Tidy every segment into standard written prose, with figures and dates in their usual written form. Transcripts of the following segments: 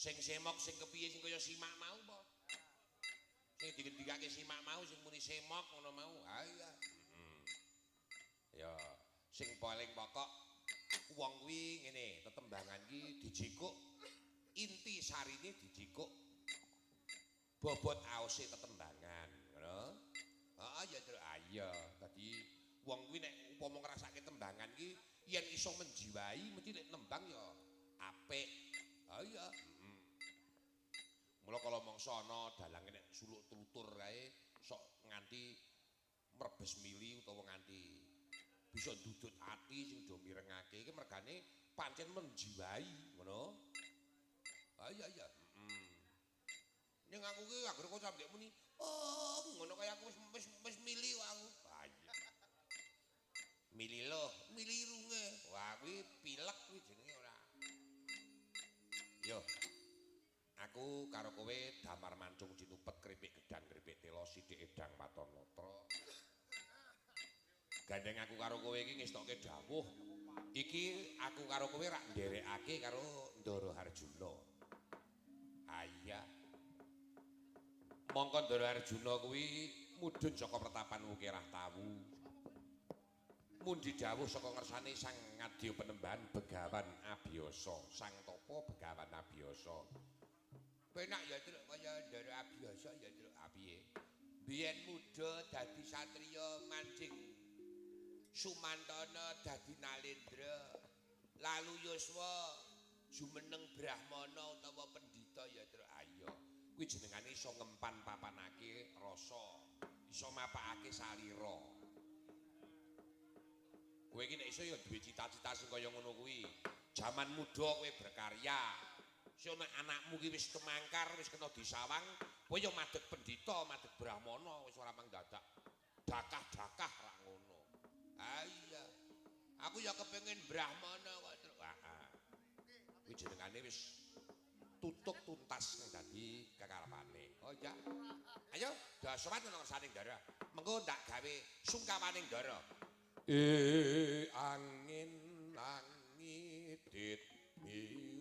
Sing semok sing kepiye sing kaya simak mau apa? Sing digendikake simak mau sing muni semok ngono mau. Ha iya. Heeh. Ya, sing paling pokok wong kuwi ngene, tetembangan ki dijikuk inti sarine dijikuk bobot aose tetembangan, ngono. Heeh ya, Truk. Ah iya, dadi wong kuwi nek upama ngrasake tembangan ki yen iso menjiwai mesti nek nembang ya apik. Ha iya. Heeh. Mula kala mangsa ana dalange nek suluk tlutur kae sok nganti mrebes mili utawa nganti bisa ndudut ati sing do mirengake iki mergane pancen menjiwai ngono. Ha iya iya. Heeh. Ning aku ki anggere kok sampe muni, "Oh, ngono kaya aku wis wis mili kok aku." Ha iya. Mili loh, mili irunge. Wah, kuwi pilek kuwi jenenge ora. Yo. Aku karo kowe damar mancung cinupet kripik gedang kripik tela sithik edang waton natra. Gandeng aku karo kowe iki ngestokke dawuh. Iki aku karo kowe rak nderekake karo Ndara Harjuna. Ha iya. Mongko Ndara Arjuna kuwi mudhun saka pertapan Wukirah Tawu. Mundi dawuh saka ngersane Sang Ngadya Penembahan Begawan Abiyasa, Sang Tapa Begawan Abiyasa. Penak ya Truk kaya Ndara Abiyasa ya Truk. Ha piye? Biyen muda dadi satriya mancing Sumantana dadi Nalendra. Lalu yuswa jumeneng brahmana utawa pendhita ya Truk. Ha iya. Kuwi jenengane iso ngempan papanake rasa, iso mapakake salira. Kowe iki nek iso ya duwe cita-cita sing kaya ngono kuwi. Jaman muda kowe berkarya. Iso nek anakmu ki wis kemangkar, wis kena disawang, kowe ya madeg pendhita, madeg brahmana, wis ora mang dadak dakah-dakah ra ngono. Ha iya. Aku ya kepengin brahmana kok, Truk. Heeh. Kuwi jenengane wis tutuk tuntas sing dadi kekarepane. Oh iya. Ayo, do sowan nang ngersane Ndara. Mengko ndak gawe sungkawaning Ndara. Angin langit miri.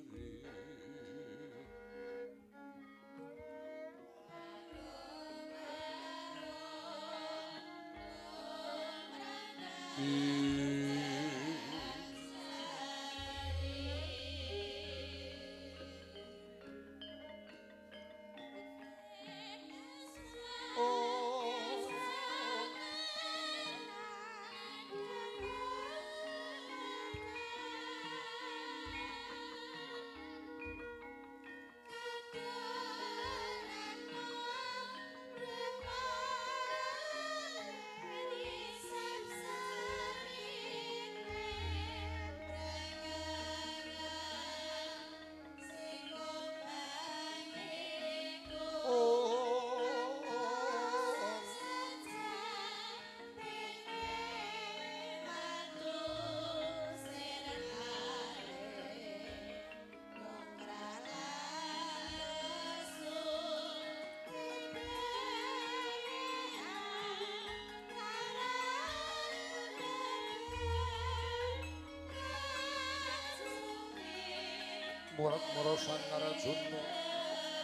Murat-mara Sang Arjuna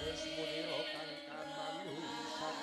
wis munira kang kamanusan.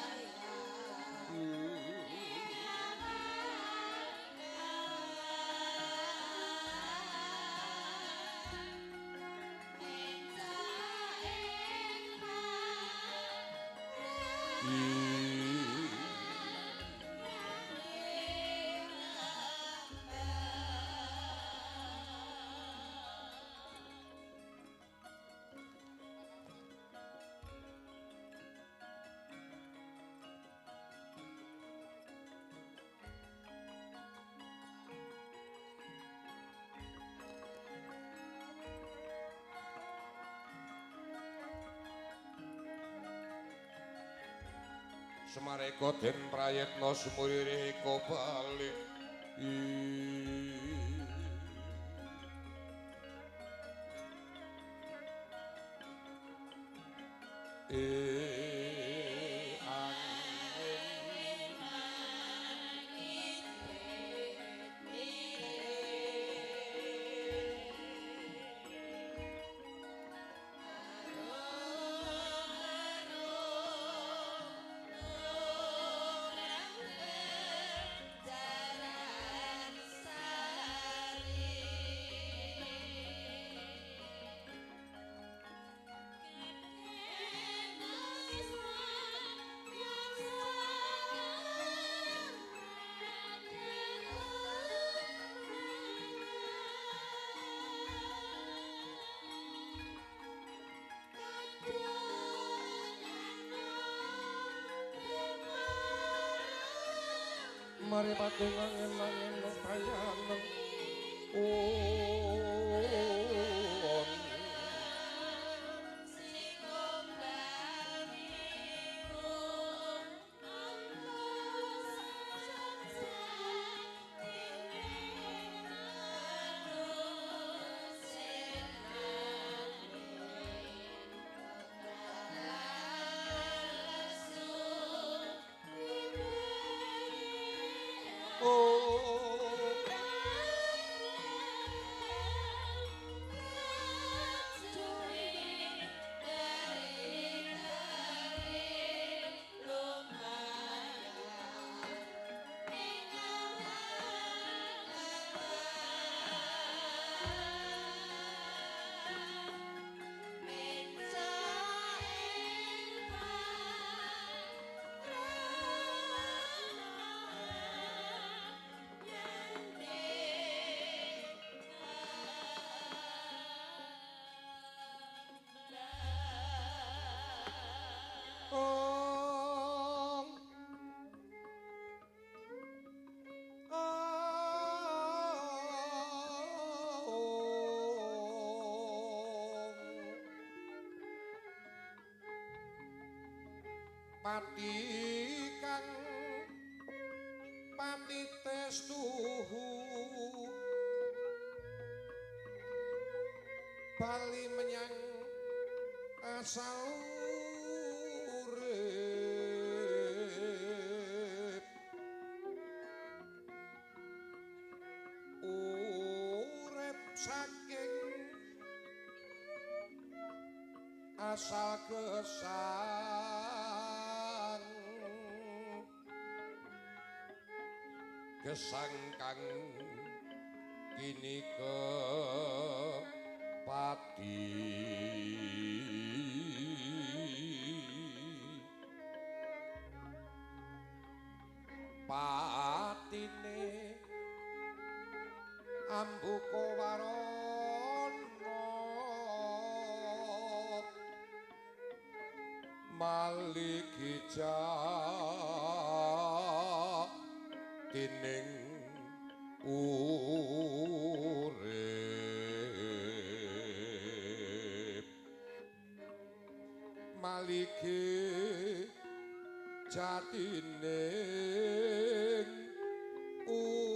Semareka den prayitna sumurireka bali. Angin. Mari patungan nanging payaneng Pati kang pati testuhu bali menyang asal urip urip saking asal gesang gesang kang kini kepati patine ambuka warana maliki jatining urip maliki jatining urip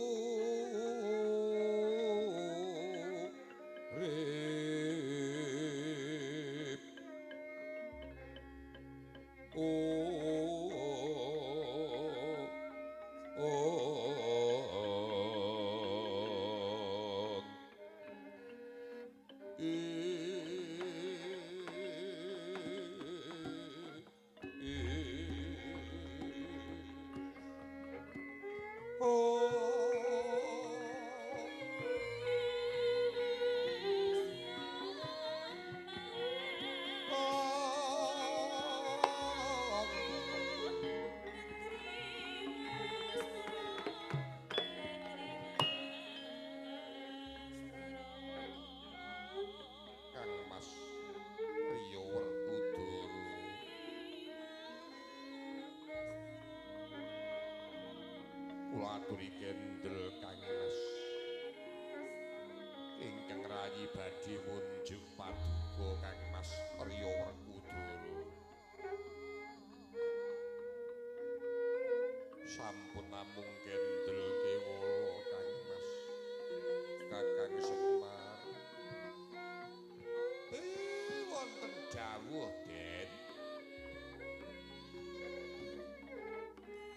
Aturi kendel Kang Mas ingkang rayi badhe munjuk paduka Kang Mas Arya Werkudara sampun namung kendel kewala Kang Mas Kakang Semar wonten dawuh Den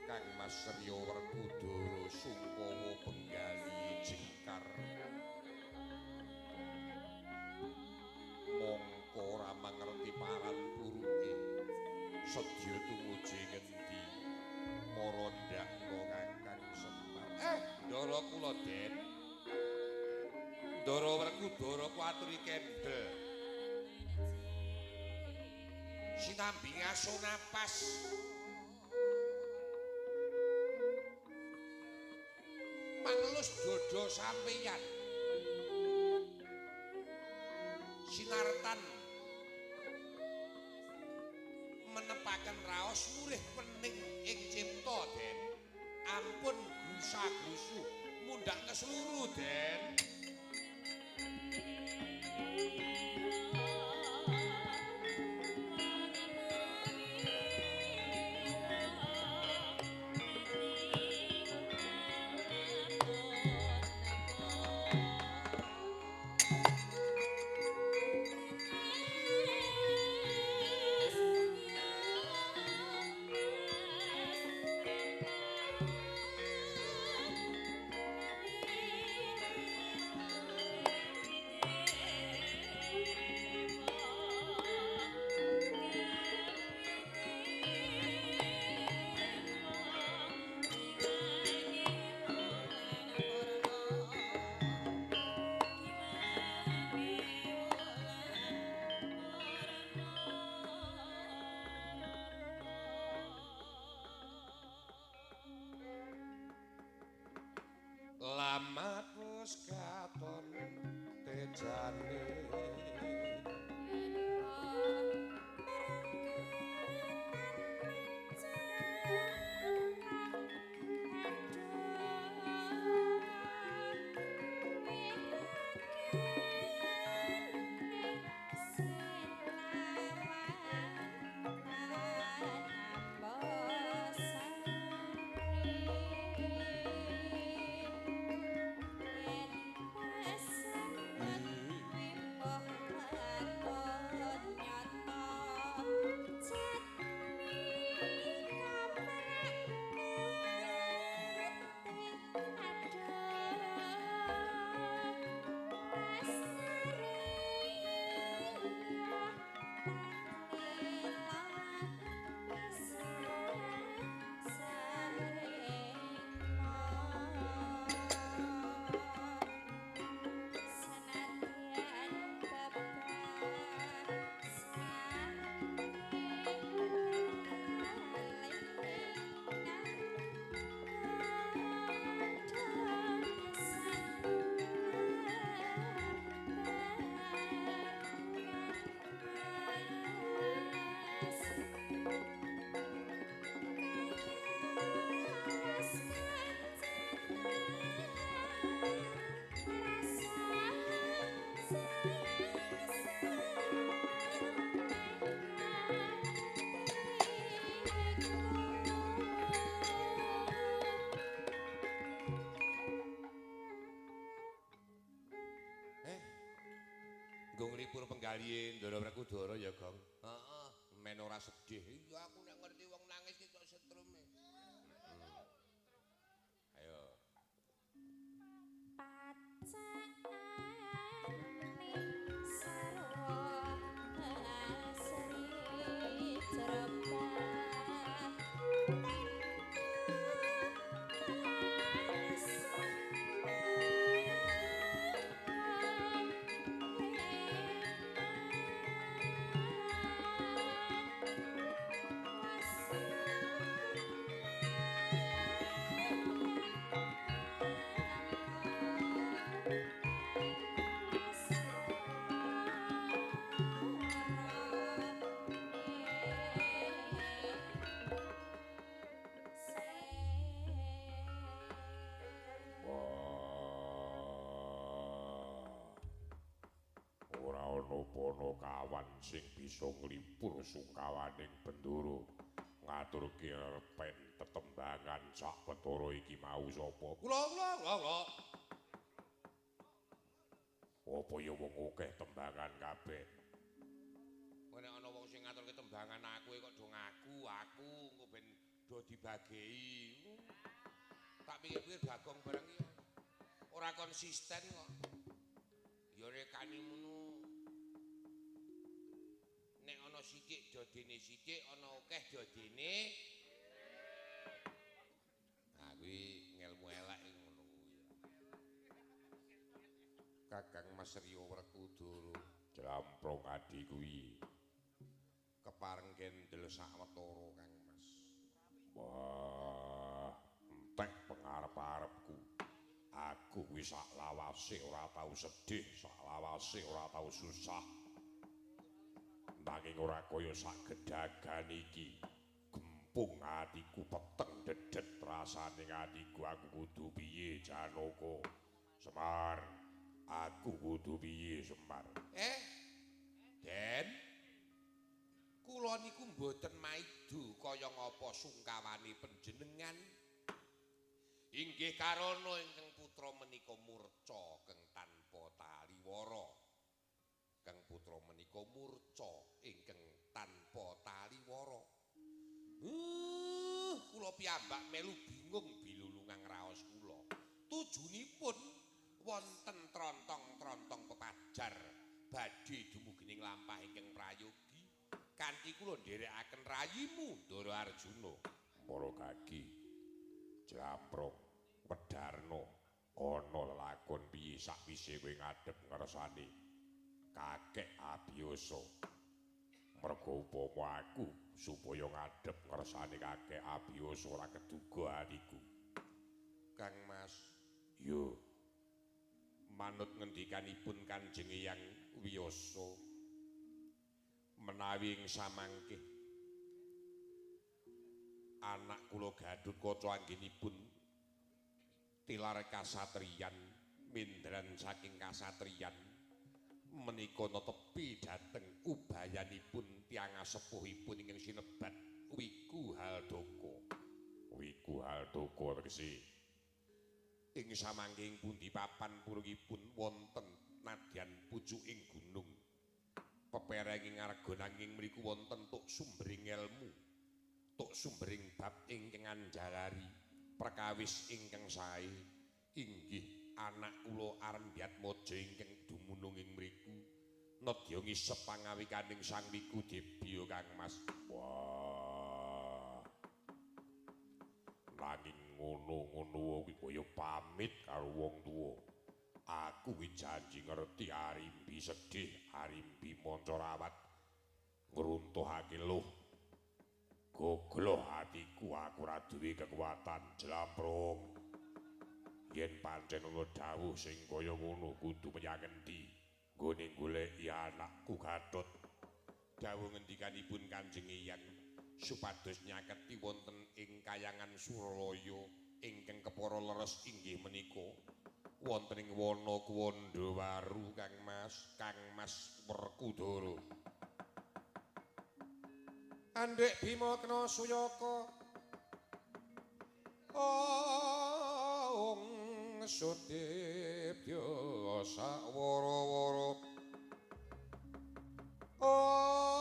Kang Mas Arya Werkudara sungkawa penggali jengkar mongko ora mangerti paran puruke sedya tumuju ngendi mara ndakna Kakang Semar ndara kula Den ndara Werkudara kuaturi kendel sinambi ngaso napas mangelus dodo sampeyan sinartan menepaken raos murih wening ing cipta Den ampun Grusa-grusu mundhak ke seluruh, Den. Lamat wis katon tejane nggo nglipur penggalihe Ndara Werkudara ya, Gong. Heeh, men ora sedih. Iya, aku nek ngerti wong nangis ki kok setrume. Ayo. Pacakane sarwa asri jrebah. Ponokawan sing bisa nglipur sungkawaning Bendoro ngaturke repen tetembangan sak petara iki mau sapa? Kula kula kula kula. Apa ya wong akeh tembangan kabeh. Kowe nek ana wong sing ngaturke tembangan aku kok do ngaku aku engko ben do dibagei. Tak pikir-pikir Bagong barang iki ora konsisten kok. Ya rekane ngono. Nek ana sithik dodene sithik, ana akeh dodene. Nah kuwi ngelmu elek ngono kuwi. Kakang Mas Rio Werkudara jlamprong adi kuwi. Kepareng kendel sawetara Kang Mas. Wah, entek pengarep-arepku. Aku kuwi sak lawase ora tau sedih, sak lawase ora tau susah. Nanging ora kaya sak gedagan iki. Gempur Mumpung atiku peteng dedet rasane atiku aku kudu piye Janaka. Semar, aku kudu piye Semar? Den, kula niku mboten maidu kaya ngapa sungkawane panjenengan. Inggih karana ingkang putra menika murca keng tanpa taliwara. Kang putra menika murca ingkang tanpa taliwara. Kula piyambak melu bingung bilulungang raos kula. Tujunipun wonten trontong-trontong pepajar badhe dumugi ing lampah ingkang prayogi kanthi kula nderekaken rayimu Ndara Arjuna. Para kaki Jlamprong Wedarna ana lelakon piye sakwise kowe ngadhep ngersane kakek Abiyasa. Merga upama aku supaya ngadhep ngersane kakek Abiyasa ora keduga atiku. Kang Mas, yo manut ngendikanipun Kanjeng Hyang Wiyasa menawi ing samangke anak kula Gathotkaca anggenipun tilar kasatriyan mindran saking kasatriyan menika netepi dhateng ubayanipun tiyang asepuhipun ingkang sinebat Wiku Haldaka. Wiku Haldaka tegese ing samangke ing pundi papan purungipun wonten nadyan pucuking gunung pepereng ngarga nanging mriku wonten tuk sumbering elmu, tuk sumbering bab ingkang anjalari perkawis ingkang sae inggih anak kula Arembyatmaja ingkang dumunung ing mriku nedya ngisep pangawikaning Sang Wiku Debya Kang Mas. Wah, nanging ngono-ngono kuwi kaya pamit karo wong tuwa. Aku kuwi janji ngerti Arimbi sedih, Arimbi manca rawat ngruntuhake luh. Gogloh atiku aku ora duwe kekuatan Jlamprong. Yen pancen ana dawuh sing kaya ngono kudu menyang endi? Nggone goleki anakku Gatot. Dawuh ngendikanipun Kanjeng Hyang supados nyaketi wonten ing kayangan Suralaya ingkang kepara leres inggih menika wonten ing wana Kuwandawaru Kang Mas, Kang Mas Werkudara. Andhek Bima kena suyaka ong sudipya sawara-wara ong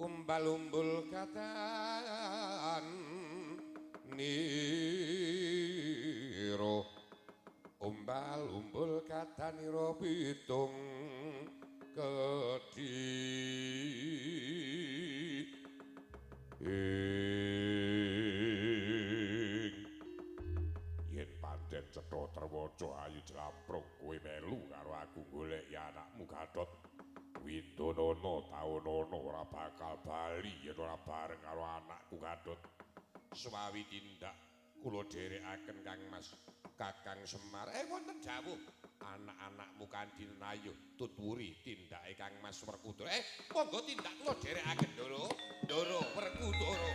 umbal-umbul katan nira umbal-umbul katanira pitung kedhi yen pancen cetha terwaca ayu Jlamprong kowe melu karo aku goleki anakmu Gatot. Windonono taonono ora bakal bali yen ora bareng karo anakku Gatot. Swawi tindak kula dherekaken Kang Mas Kakang Semar. Wonten dawuh anak-anakmu kanthi nenayuh tuturi tindake Kang Mas Werkudara. Monggo tindak kula dherekaken Ndoro. Ndoro Werkudara.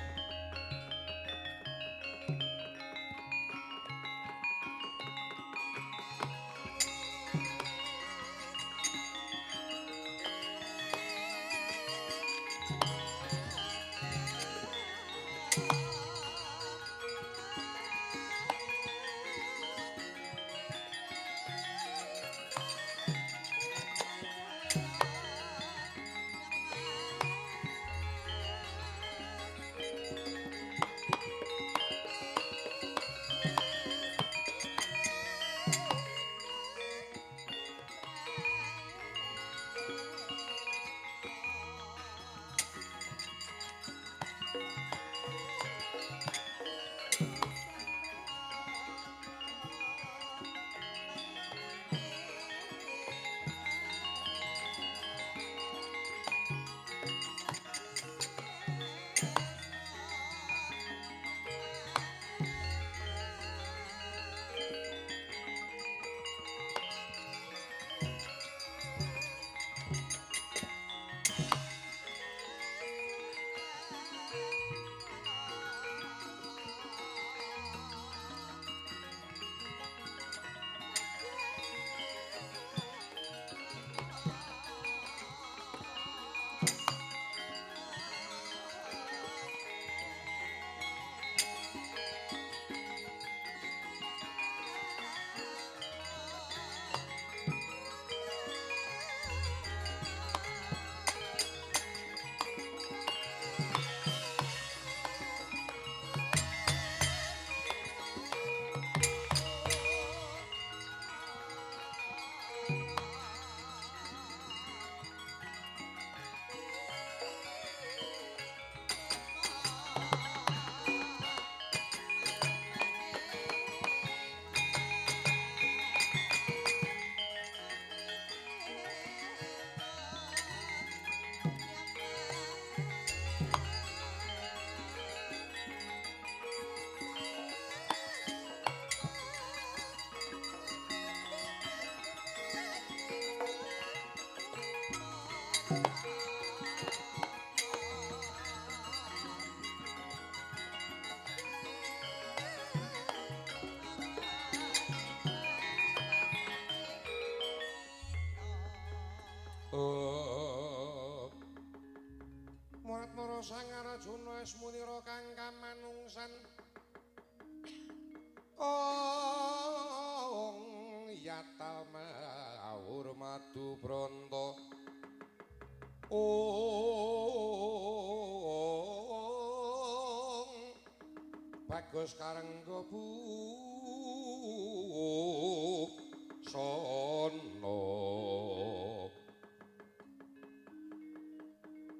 Thank you. Mas Munira kang kamanungsan. Ong yatal maur madu bronto. Ong bagus karengga busana.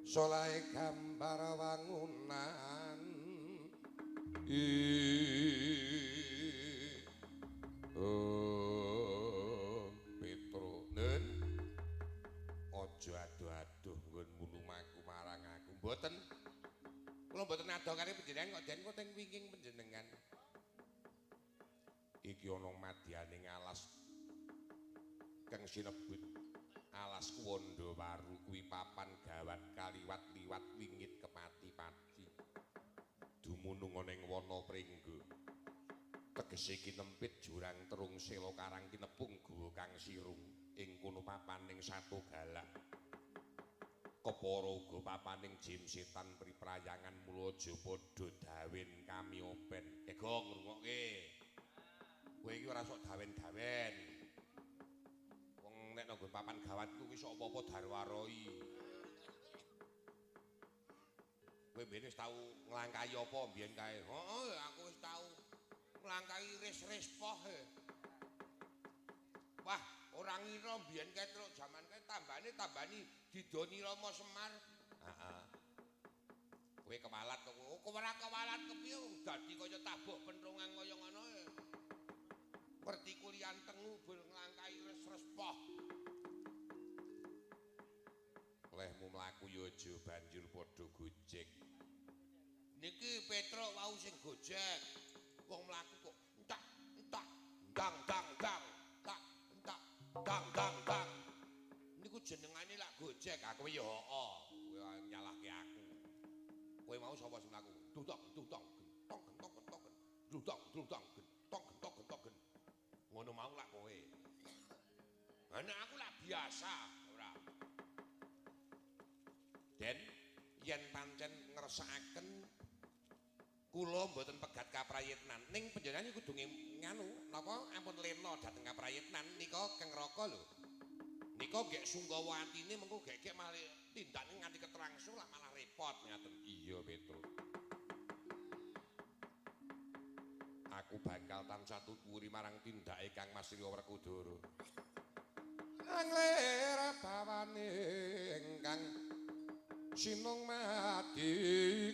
Solahe gambar wangunan Petro nen aja aduh-aduh nggon lumaku marang aku. Mboten. Kula mboten adoh kali panjenengan kok den kok teng wingking panjenengan. Iki ana madyaning alas kang sinebut alas Kuwanda-Waru kuwi papan gawat kaliwat liwat wingit kepati-pati. Dumunung ana ing wana pringga. Tegese kinempit jurang terung sela karang kinepung guwa kang sirung ing kono papaning satu galak. Kepara uga papaning jim setan priprayangan mula aja padha dawen kami open. Gong ngrungokke. Kowe iki ora sok dawen-dawen. Wong nek nang papan gawat kuwi sok apa-apa darwaroi. Kowe mbiyen wis tau nglangkahi apa mbiyen kae? Heeh, aku wis tau nglangkahi res-res poh. Wah, ora ngira mbiyen kae truk jaman kae tambane tambani didoni Rama Semar. Heeh. Kowe kewalat kok. Kok ora kewalat kepiye wong dadi kaya tabuk penthungan kaya ngono. Ngerti kulian tengu bul nglangkahi res-res poh. Lehmu mlaku ya aja banjur padha gojek. Niki Petruk wau sing gojek. Wong mlaku kok entak entak ndang ndang ndang tak entak ndang ndang ndang. Niku jenengane lak gojek. Aku ya heeh. Kowe nyalahke aku. Kowe mau sapa sing mlaku? Dudong dudong gentong gentong gentong dudong dudong gentong gentong gentong. Ngono mau lak kowe. Nek aku lak biasa ora. Den yen pancen ngersakaken kula mboten pegat kaprayitnan ning panjenengan kudu nganu napa ampun lena dhateng kaprayitnan nika Kang Raka lho. Nika gek sungkawa atine mengko gek-gek malah tindakne nganti ketrangsul lak malah repot ngaten. Iya Petro. Aku bakal tansah tuturi marang tindake Kang Mas Rio Werkudara. Anglir bawane ingkang sinung mati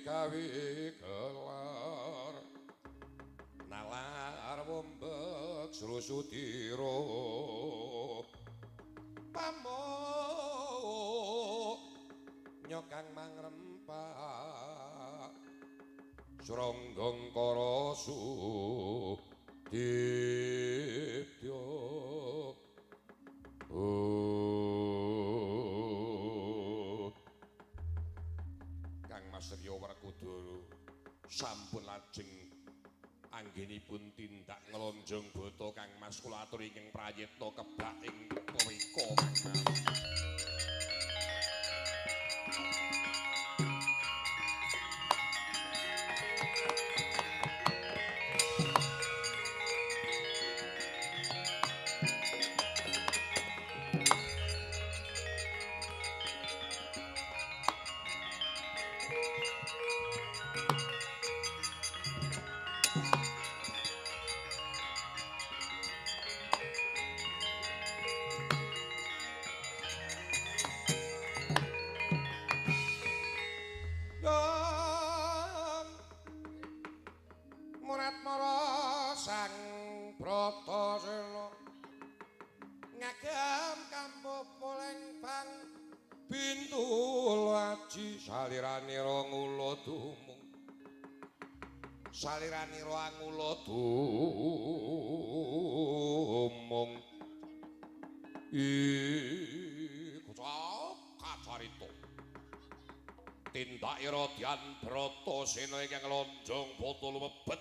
gawe gelar. Nalar wombek srusudira. Pamuk nyokang mangrempak. Sronggong kara sudipya. Kang Mas Rio Werkudara sampun lajeng anggenipun tindak nglonjong bata Kang Mas kula aturi ingkang prayitna kebak ing mriko Kang Mas. Saliranira ngula dumung. Saliranira ngula dumung. Iku kacarita. Tindake Radyan Bratasena ingkang lonjong bata lumebet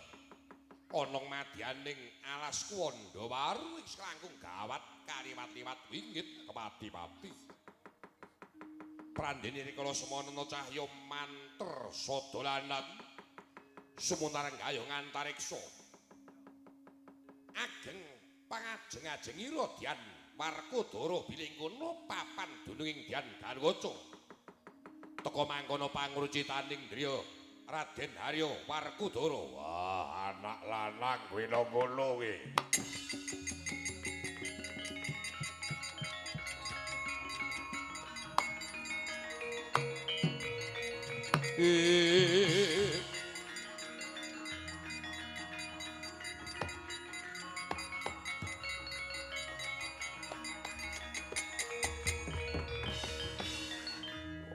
ana madyaning alas Kuwanda-Waru ing langkung gawat kaliwat-liwat wingit kepati-pati. Prandene rikala semana cahya manter sadolanan sumuntareng gayuh ngantariksa. Ageng pangajeng-ajengira Dyan Werkudara bilih kono papan dununging Dyan Garukaca. Teka mangkono pangrucitaning driya Raden Harya Werkudara. Wah, anak lanang kuwi ngono kuwi.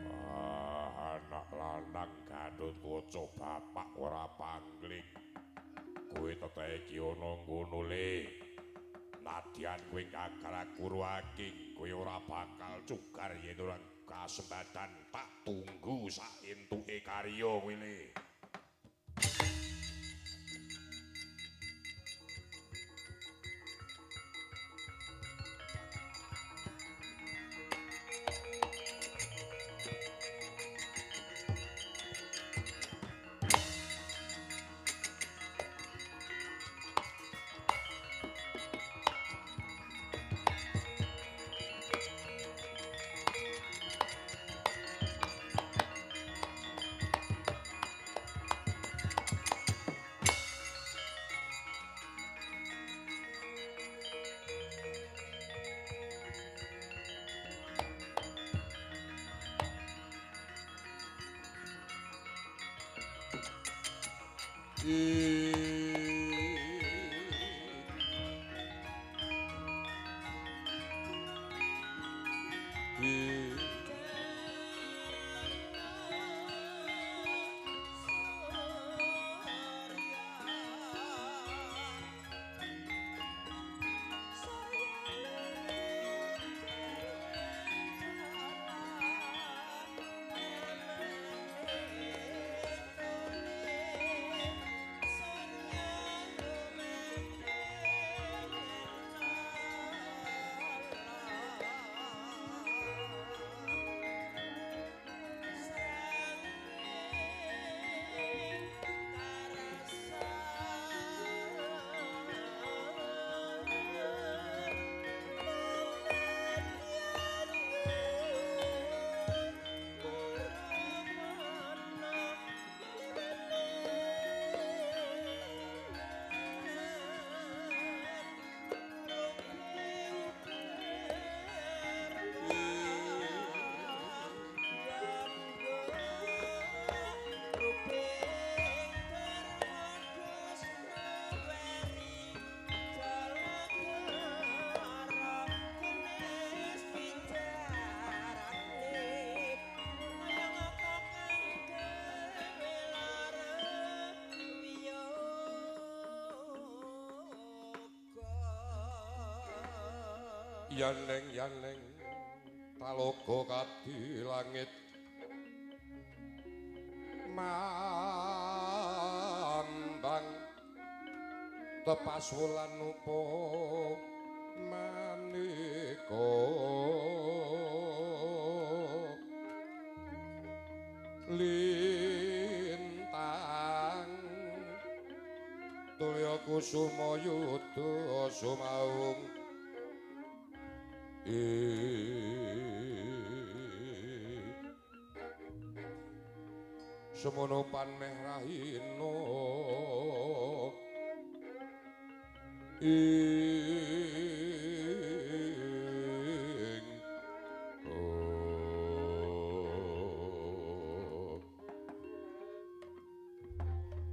Wah, anak lanang Gatotkaca bapak ora pangling. Kowe tetehe iki ana ngono le. Nadyan kowe gagal guru aking, kowe ora bakal cugar yen ora kasempatan tak tunggu sak entuke karya kowe le. Yaneng yaneng talaga kadi langit mambang tepas wulan upa maneka lintang tulya kusuma yudha sumaung. Semono panmeh rahina ing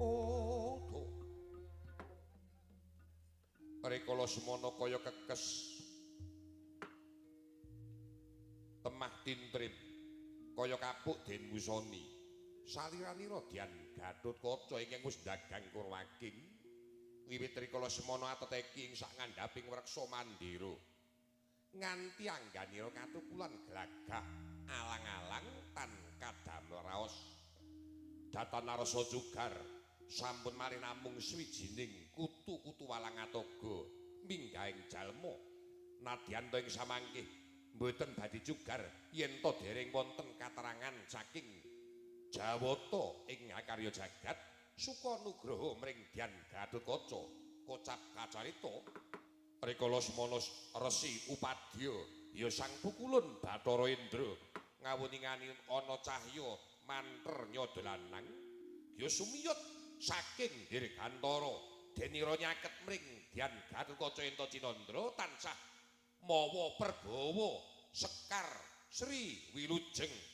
oh to rikala semono kaya kekes temah tintrim kaya kapuk den wusoni saliranira Dyan Gatotkaca ingkang wis dagang kurwaking wiwit rikala semana ateteki ing sak ngandhaping wreksa mandira nganti angganira katukulan glagah alang-alang tan kadamel raos datan narasa jugar sampun mari namung swijining kutu-kutu walang atoga minggahing jalma nadyan to ing samangke mboten badhe cugar yen to dereng wonten katerangan saking Jawata ing akarya jagat suka nugraha mring Dyan Gatotkaca kocap kacarita rikala semana Resi Upadya ya Sang Pukulun Bathara Indra ngawuningani ana cahya manter nyodolanang ya sumiyut saking dirgantara denira nyaket mring Dyan Gatotkaca enta Cinandra tansah mawa perbawa sekar Sri Wilujeng.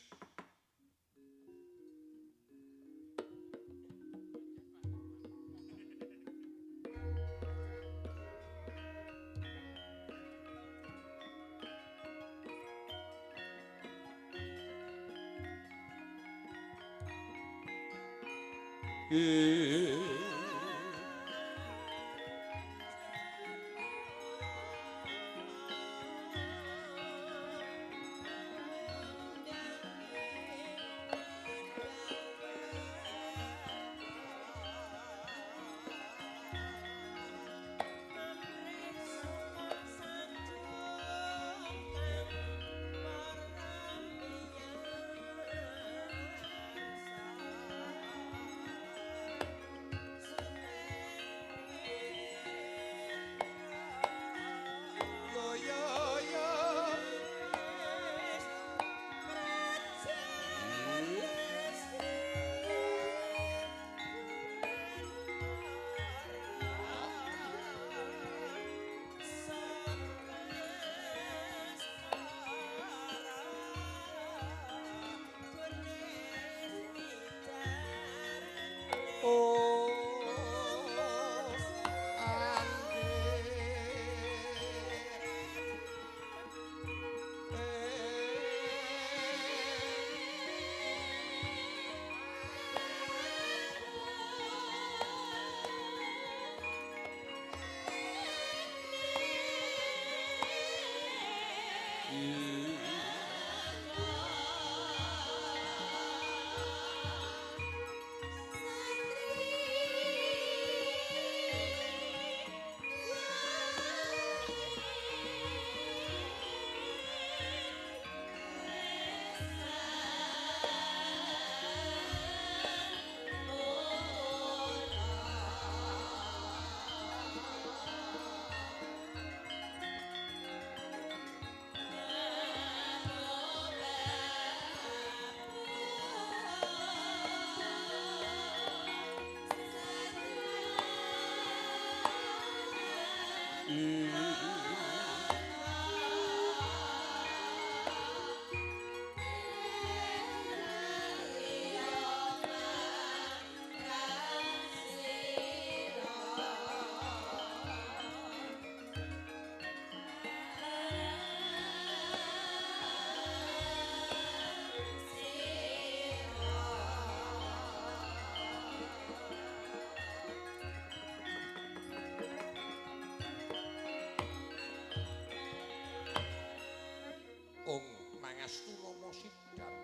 Ong mangastu Rama Sidam.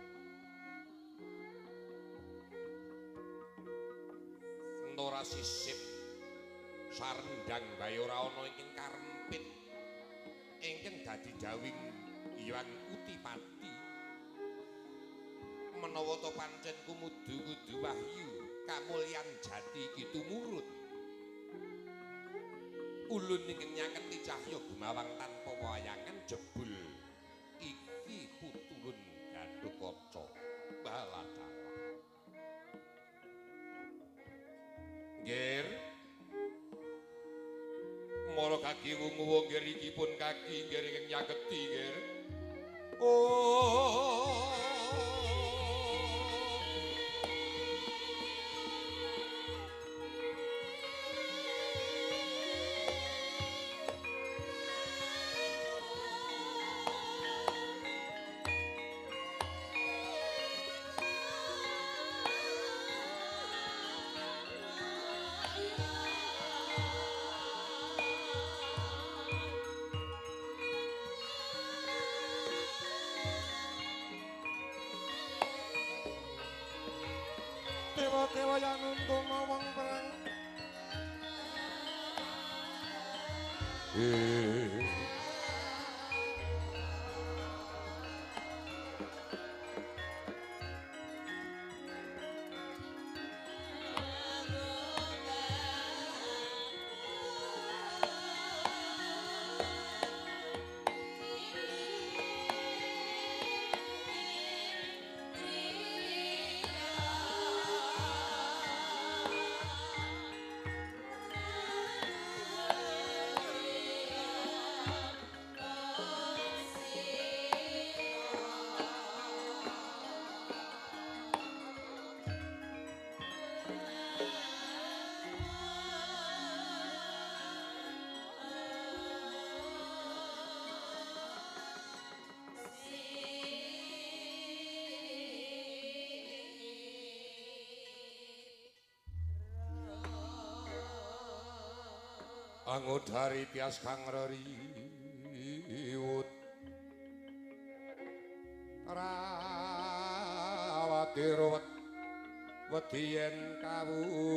Nora sisip sarendang bae ora ana ingkang karempit ingkang dadi dawing Hyang Utipati. Menawa ta pancen kumudu kudu wahyu kamulyan jati iki tumurun. Ulun ingkang nyaketi cahya gumawang tanpa wayangan jebul iki putulun Gatotkaca baladala. Nggir. Mara kaki wungu nggir iki pun kaki nggir ingkang nyaketi nggir. Oh. Dewa-dewa yang nuntun wong perang. Mangudari tias kang reriwut rawati ruwet wedi yen kawuningan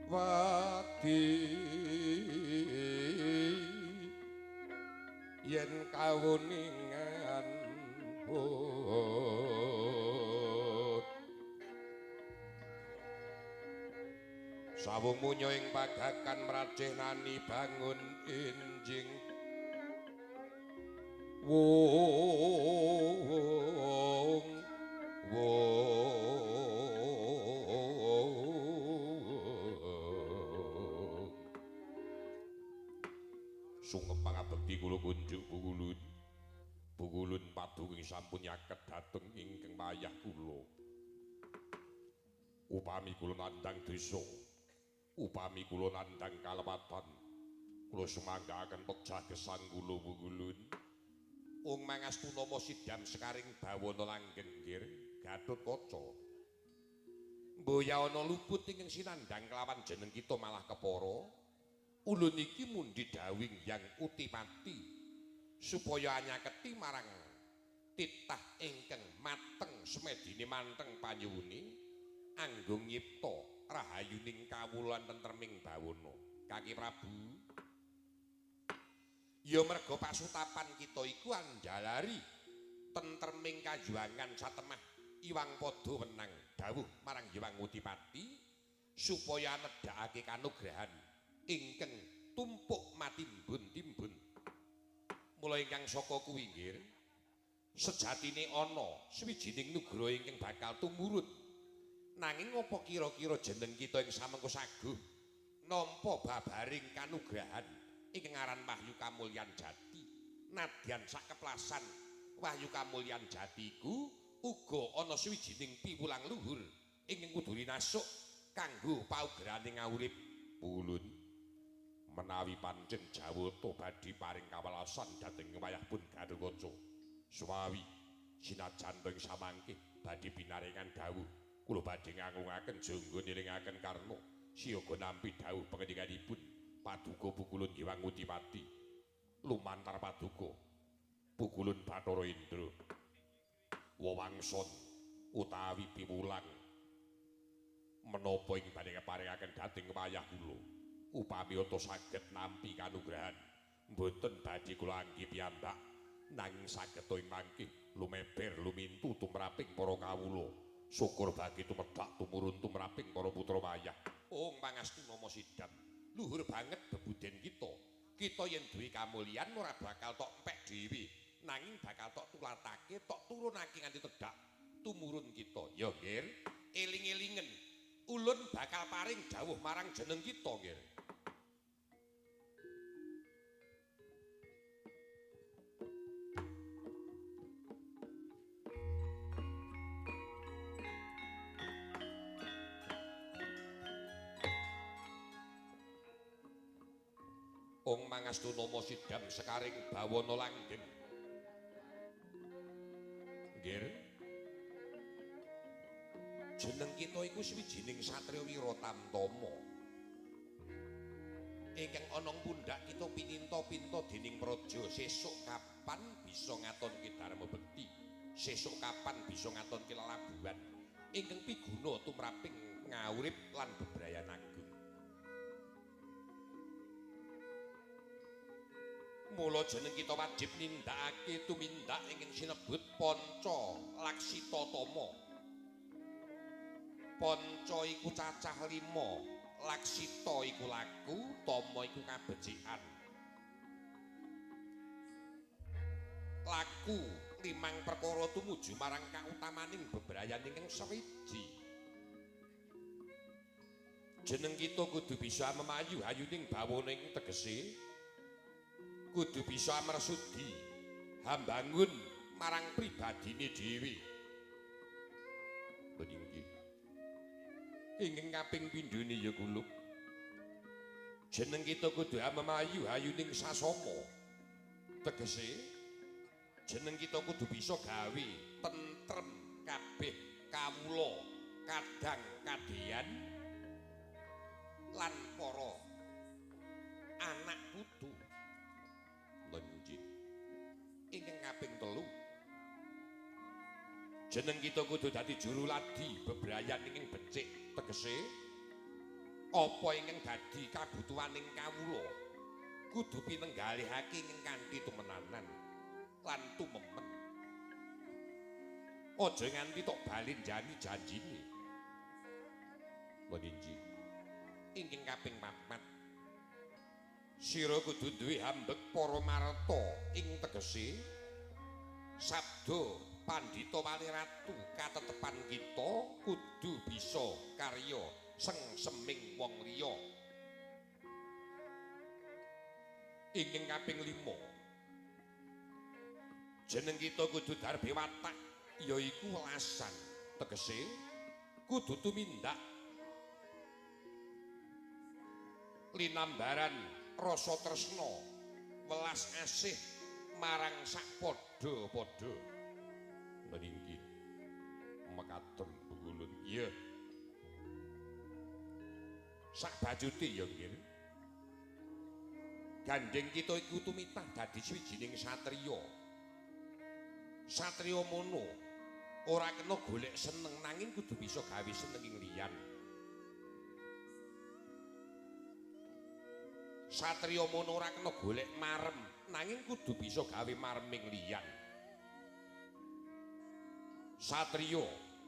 wedi yen kawuningan sawung munyo ing pagakan mracih nani bangun injing wong wong sungkem pangabekti kula kunjuk pukulun pukulun padung sampun nyaket dhateng ingkang wayah kula upami kula nandhang desa upami kula nandhang kalepatan kula sumanggaaken pejah gesang kula pukulun ung mangastu nama sidam sekaring bawana langgeng nggir Gatotkaca mboya ana luput ingkang sinandhang kelawan jeneng kita malah kepara ulun iki mundhi dawing yang Utipati supaya anyaketi marang titah ingkang mateng semedine manteng panyuwune anggung nyipta rahayuning kawulan tentreming bawana. Kaki Prabu ya merga pasutapan kita iku anjalari tentreming kayuwangan satemah iwang padha wenang dawuh marang Hyang Utipati supaya nedhakake kanugrahan ingkang tumpuk matimbun-timbun. Mula ingkang saka kuwi nggih sejatine ana sawijining nugraha ingkang bakal tumurun. Nanging apa kira-kira jeneng kita ing samengko saguh nampa babaring kanugrahan ingkang aran Wahyu Kamulyan Jati. Nadyan sakeplasan Wahyu Kamulyan Jati iku uga ana sawijining piwulang luhur ingkang kudu rinasuk kanggo paugerane ngaurip pulun. Menawi pancen Jawata badhe paring kawelasan dhateng wayahpun Gatotkaca. Sumawi sinajan ing samangke badhe pinaringan dawuh kula badhe ngangungaken jangga nilingaken karna siyaga nampi dawuh pangendikanipun Paduka Pukulun Hyang Utipati lumantar Paduka Pukulun Bathara Indra wewangson utawi piwulang menapa ing badhe keparingaken dhateng wayah kula upami ata saged nampi kanugrahan mboten badhe kula anggi piyambak nanging saged ing mangke lumeber lumintu tumraping para kawula syukur bagi tumedhak tumurun tumraping para putra wayah. Ung pangastu nama sidam luhur banget bebuden kita. Kita yen duwe kamulyan ora bakal tok empek dhewe nanging bakal tok tulatake tok turunake nganti tedhak tumurun kita. Ya nggih, eling-elingen ulun bakal paring dawuh marang jeneng kita nggih. Ong mangastu nama sidam sekaring bawana langgeng. Nggih. Jeneng kita iku sawijining satriya wira tamtama. Ingkang ana pundhak kita pininta-pinta dening praja sesuk kapan bisa ngatonke dharma bekti, sesuk kapan bisa ngatonke lelabuhan ingkang piguna tumraping ngaurip lan bebrayan agung. Mula jeneng kita wajib nindakake tumindak ingkang sinebut Panca Laksita Tama. Panca iku cacah lima, laksita iku laku, tama iku kabecikan. Laku limang perkara tumuju marang kautamaning bebrayan ingkang sawiji. Jeneng kita kudu bisa memayu hayuning bawana ing tegese kudu bisa mersudi hambangun marang pribadine dhewe. Inggih. Ingkang kaping pindhone ya kula. Jeneng kita kudu memayu hayuning sasama. Tegese jeneng kita kudu bisa gawe tentrem kabeh kawula kadang kadeyan lan para anak putu. Lenjit. Ingkang kaping 3, jeneng kita kudu dadi juru ladi bebrayan ingkang becik, tegese apa ingkang dadi kabutuhaning kawula kudu pinenggalihake ing kanthi tumenanan lan tumemen. Aja nganti tok balenjani janjine. Lenjit. Ingkang kaping 4, sira kudu duwe hambek para marta ing tegese sabda pandhita wali ratu katetepan kita kudu bisa karya sengseming wong liya. Ingkang kaping 5, jeneng kita kudu darbe watak yaiku welasan, tegese kudu tumindak linambaran rasa tresna welas asih marang sak padha-padha. Meninggi mekaten pengulun. Iya. Sak bajute ya nggih. Gandeng kita iku tumitah dadi swijining satriya. Satriya mono ora kena golek seneng nanging kudu bisa gawe seneng ing liyan. Satriya mono ora kena golek marem nanging kudu bisa gawe mareming liyan. Satriya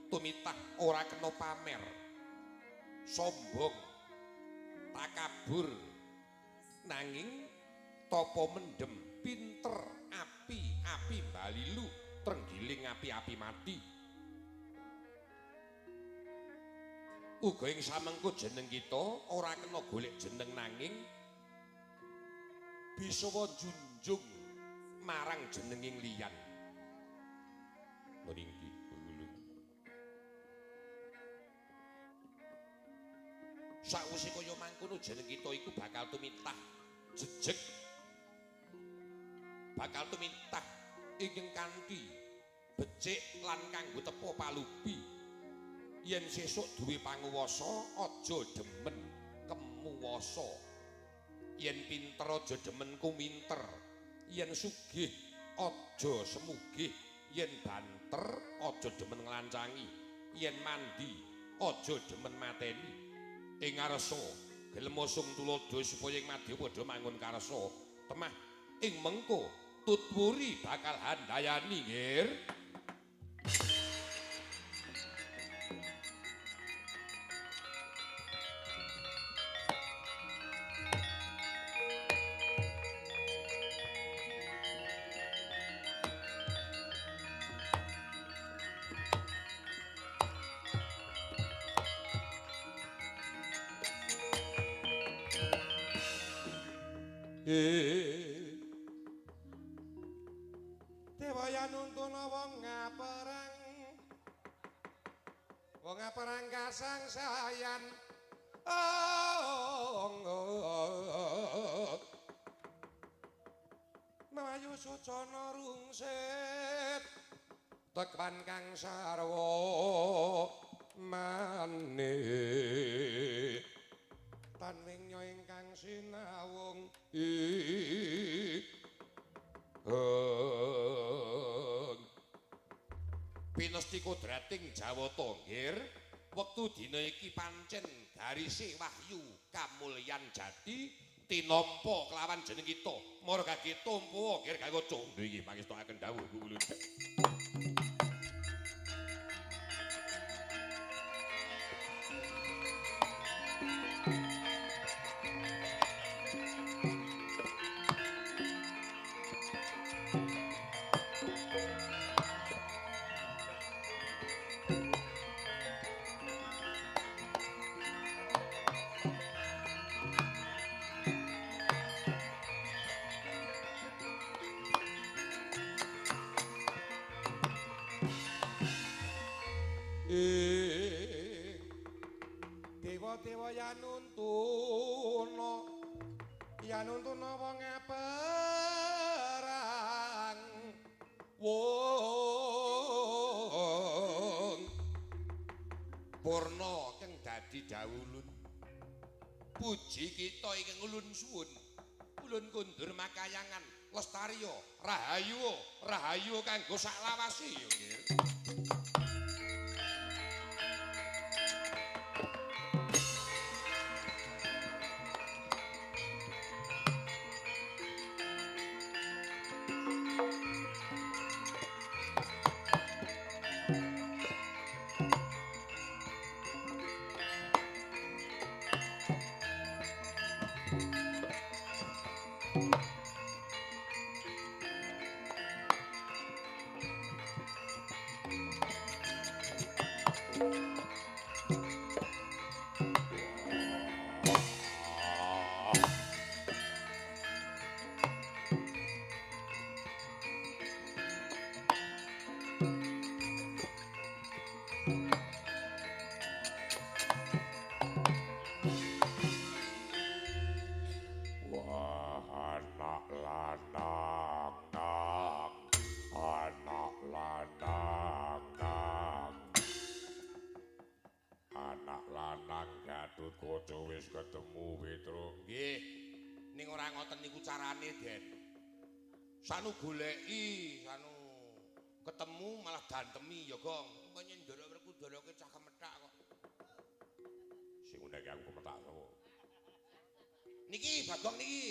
tumitah ora kena pamer, sombong, takabur, nanging tapa mendem, pinter, api-api balilu, trenggiling api-api mati. Uga ing samengko jeneng kita ora kena golek jeneng nanging bisa junjung marang jenenging liyan. Meninggi pengulun. Sakwise kaya mangkono jeneng kita iku bakal tumitah jejeg, bakal tumitah ingkang kanthi becik lan kanggo tepa palubi. Yen sesuk duwe panguwasa aja demen kemuwasa. Yen pinter aja demen kuminter, yen sugih aja semugih, yen banter aja demen nglancangi, yen mandi aja demen mateni. Ing ngarsa gelem sung tuladha supaya ing madya padha mangun karsa. Temah ing mengko tutwuri bakal handayani nggih. Dewaya nuntuna wong ngaperang, wong ngaperang kasangsayan. Mayu sucana rungsit tekwan kang sarwa mane tanwingnya ingkang sinawung. Pinesti kodrating Jawata nggir, wektu dina iki pancen garise wahyu kamulyan jati tinampa kelawan jeneng kita. Mara gage tampa nggir gawe candha iki pangestokaken dawuh kula. Dewa-dewa yanuntuna, yanuntuna wong perang wong Purna kang dadi dawulun. Puji kita ingkang ulun suwun. Ulun kundur makayangan lestariya rahayu rahayu kanggo saklawase ya nggih. Wah, anak lanang nang, anak lanang nang, anak lanang Gatotkaca wis ketemu Petruk. Nggih. Ning ora ngoten niku carane, Den. Sanu goleki, sanu ketemu malah dantemi ya, Gong. Menyen Ndara Werkudara ki cah kemethak kok. Sing ngundang aku kemethak sapa? Niki Bagong niki.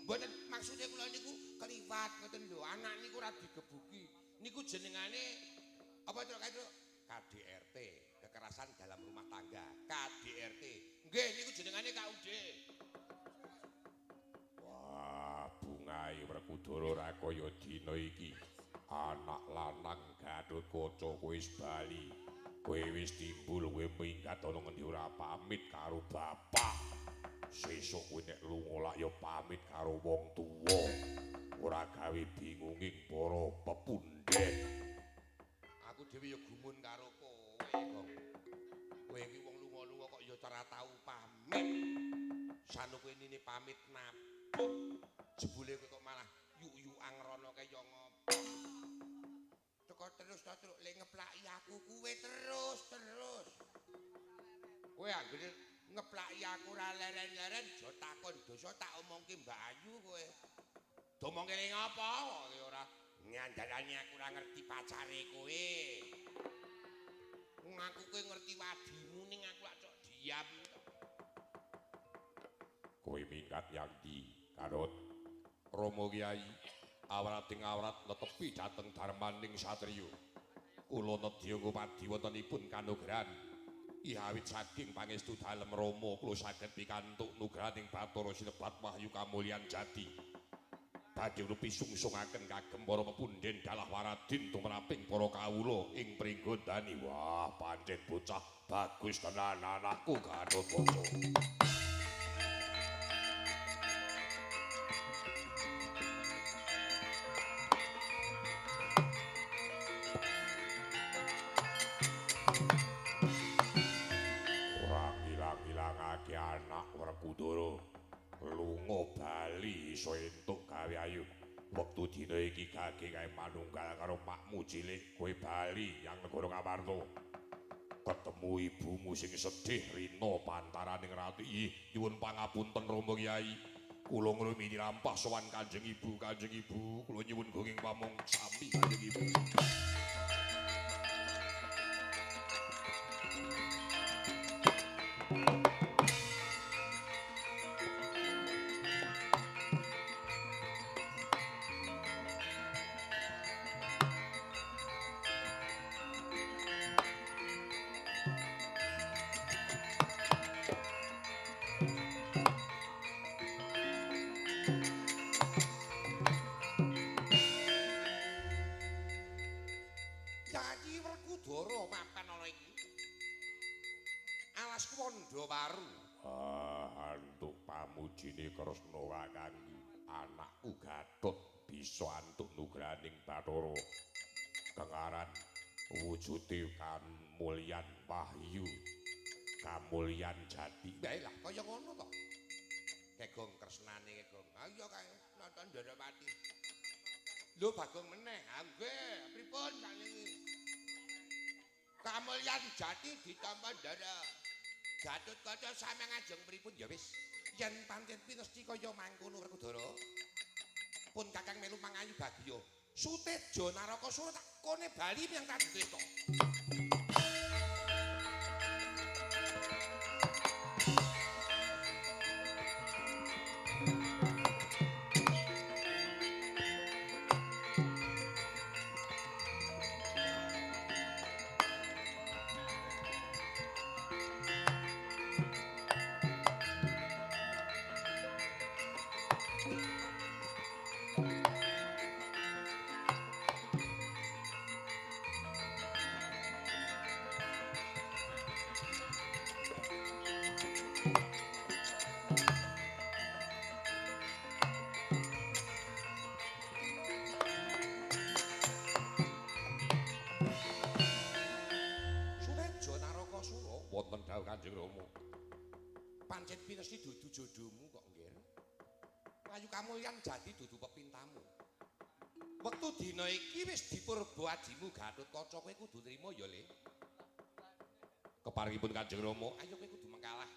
Mboten maksude kula niku keliwat ngoten lho. Anak niku ora digebuki. Niku jenengane apa Truk kae, Truk? KDRT, kekerasan dalam rumah tangga. KDRT. Nggih niku jenengane KUD. Wah, bungahe Werkudara ora kaya dina iki. Anak lanang Gatotkaca kowe wis bali. Kowe wis timbul, kowe minggat ana ngendi ora pamit karo bapak. Sesuk kowe nek lunga lak ya pamit karo wong tuwa. Ora gawe bingunging para pepundhen. Aku dhewe ya gumun karo kowe, Gong. Kowe iki wong lunga-lunga kok ya ora tau pamit. Sanu kowe nini pamit nabuk. Jebule kowe kok malah yuk-yukan rono kaya ngopo. Teko terus to, Truk, lek ngeplaki aku kuwe terus terus. Kowe anggere ngeplaki aku ora leren-leren aja takon dosa tak omongke Mbak Ayu kowe. Domongke ning apa kowe ora ngandalani aku ora ngerti pacare kowe. Wong aku kowe ngerti wadimu ning aku lak cok diam. Kowe minggat yang ndi, Gatot? Rama Kyai awrating awrat netepi dhateng dharmaning satriya. Kula nedya ngupadi wontenipun kanugrahan. Awit saking pangestu dalem Rama kula saged pikantuk nugrahaning Bathara sinebat wahyu kamulyan jati. Badhe rupi sungsungaken kagem para pepundhen dalah waradin tumraping para kawula ing Pringgondani. Wah, pancen bocah bagus tenan anakku Gatotkaca. Ora ngilang-ilangake anak Werkudara. Lunga bali iso entuk gawe ayu. Wektu dina iki gage kae manunggal karo makmu cilik, kowe bali yang negara Ngamarta. Ketemu ibumu sing sedih rina pantaraning ratu. Ih, nyuwun pangapunten Rama Kyai. Kula ngrumi dirampah sowan Kanjeng Ibu, Kanjeng Ibu, kula nyuwun gonging pamong sami Kanjeng Ibu. Yayi Werkudara mapan ana iki. Alas Wandawaru. Ah, antuk pamujine Kresna kakangku, anakku Gatot bisa antuk nugrahaning Bathara. Kengaran wujude kamulyan wahyu, kamulyan jati. Bae lah kaya ngono to. Kegong kresnane kegong. Ayo kae nonton Ndorowati. Lho Bagong meneh. Ha nggih, pripun sakniki? Kamulyan jati ditampa Ndara. Gatotkaca sampeyan ajeng pripun ya wis. Yen pancen pinesti kaya mangkono Werkudara. Pun Kakang melu mangayu bagya. Suteja Narakasura tak kone bali menyang Trajutrisna. Suteja Narakasura wonten dawuh Kanjeng Rama. Pancen pinesti dudu jodohmu kok, Nggir. Ayu kamulyan jati dudu pepintamu. Wektu dina iki wis dipurba ajimu Gatotkaca, kowe kudu nrima ya, Le. Keparingipun Kanjeng Rama, ayo kowe kudu mengkalah.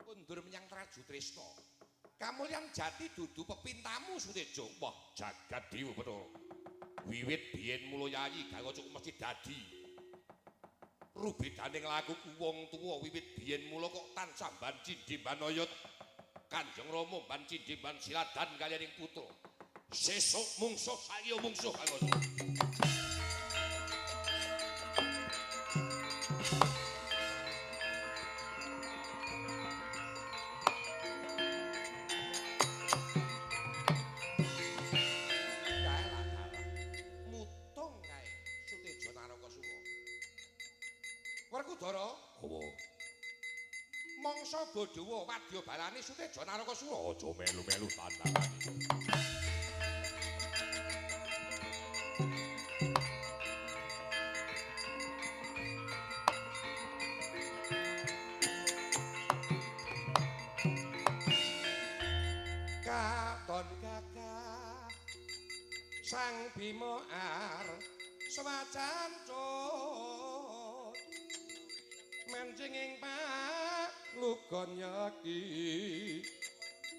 Kundur menyang Trajutrisna. Kamulyan jati dudu pepintamu Suteja. Wah, jagat dewa Bathara. Wiwit biyen mula yayi Gatotkaca mesti dadi. Rubedaning lakuku wong tuwa wiwit biyen mula kok tansah banci mbanayat Kanjeng Rama banci ban siladan kaliyan ing putra. Sesuk mungsuh saiki mungsuh Gatotkaca. Kae lah dalah. Mutung kae Suteja Narakasura. Werkudara, Apa? Mangsa bodhowa wadya balane Suteja Narakasura. Aja melu-melu tandangane. Katon gagah Sang Bima ar swacancut menjing ing palugon yaki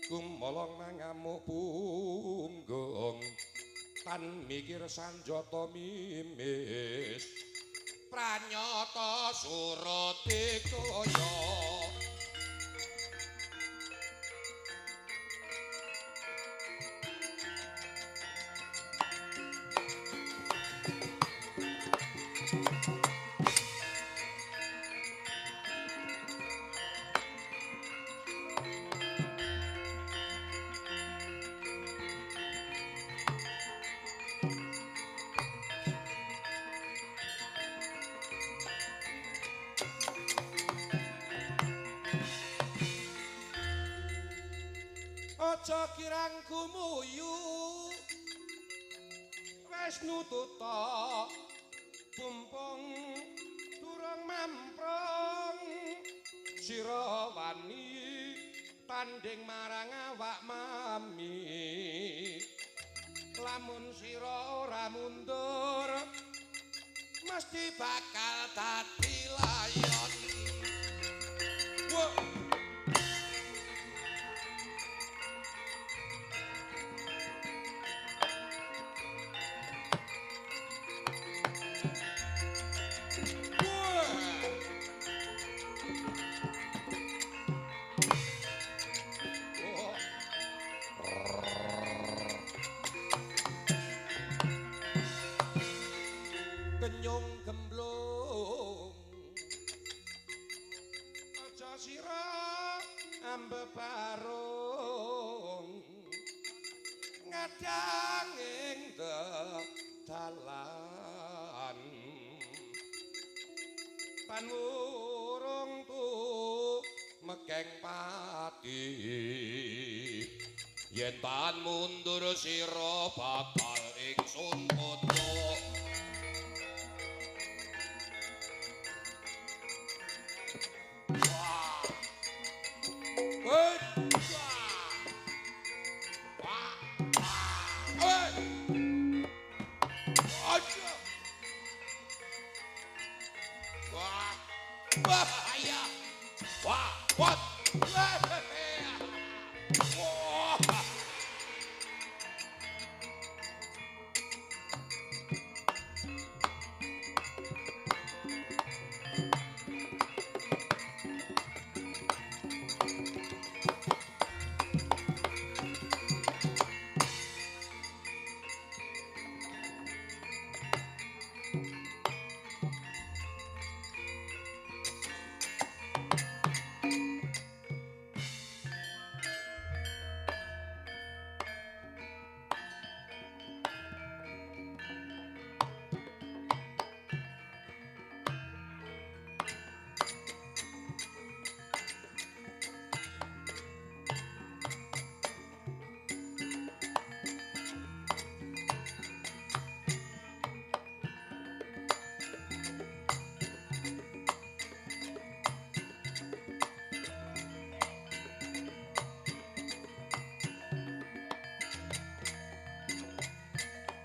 gumolong mangamuk punggung tan mikir sanjata mimis Pranyata surati kaya Aja kirang gumuyu wis nututa bumpung durung mamprung sira wani tanding marang awak mami lamun sira ora mundur mesti bakal dadi layon. Wah. Kenyung gemblung aja sira ambebarung ngadang ing dalan tan wurung tu mekeng pati Yen tan mundur sira bakal ingsun putu.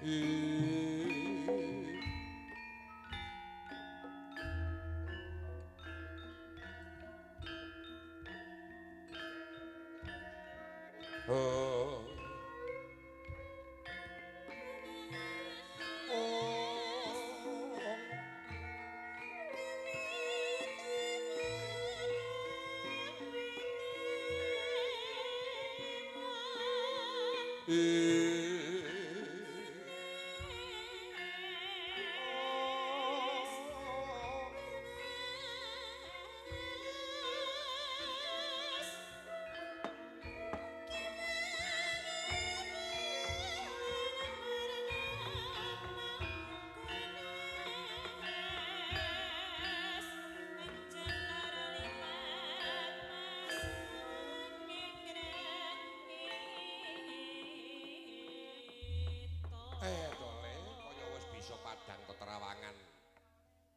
Oh.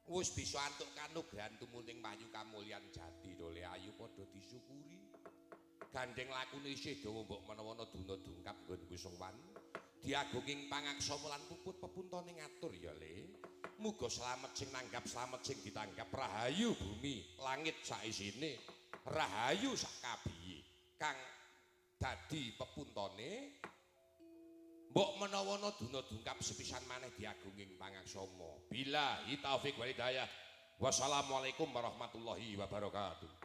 Wis bisa antuk kanugrahan tumuning wahyu kamulyan jati dole ayu padha disyukuri. Gandeng lakune isih dawa mbok menawa ana duna dungkap nggonku sowan. Diagunging pangaksama lan puput pepuntane ngatur ya Le. Muga slamet sing nanggap slamet sing ditanggap, rahayu bumi langit saisine, rahayu sak kabiye kang dadi pepuntane. Mbok menawa ana duna dungkap sepisan maneh diagunging pangaksama. Billahi taufik wal hidayah. Wassalamualaikum warahmatullahi wabarakatuh.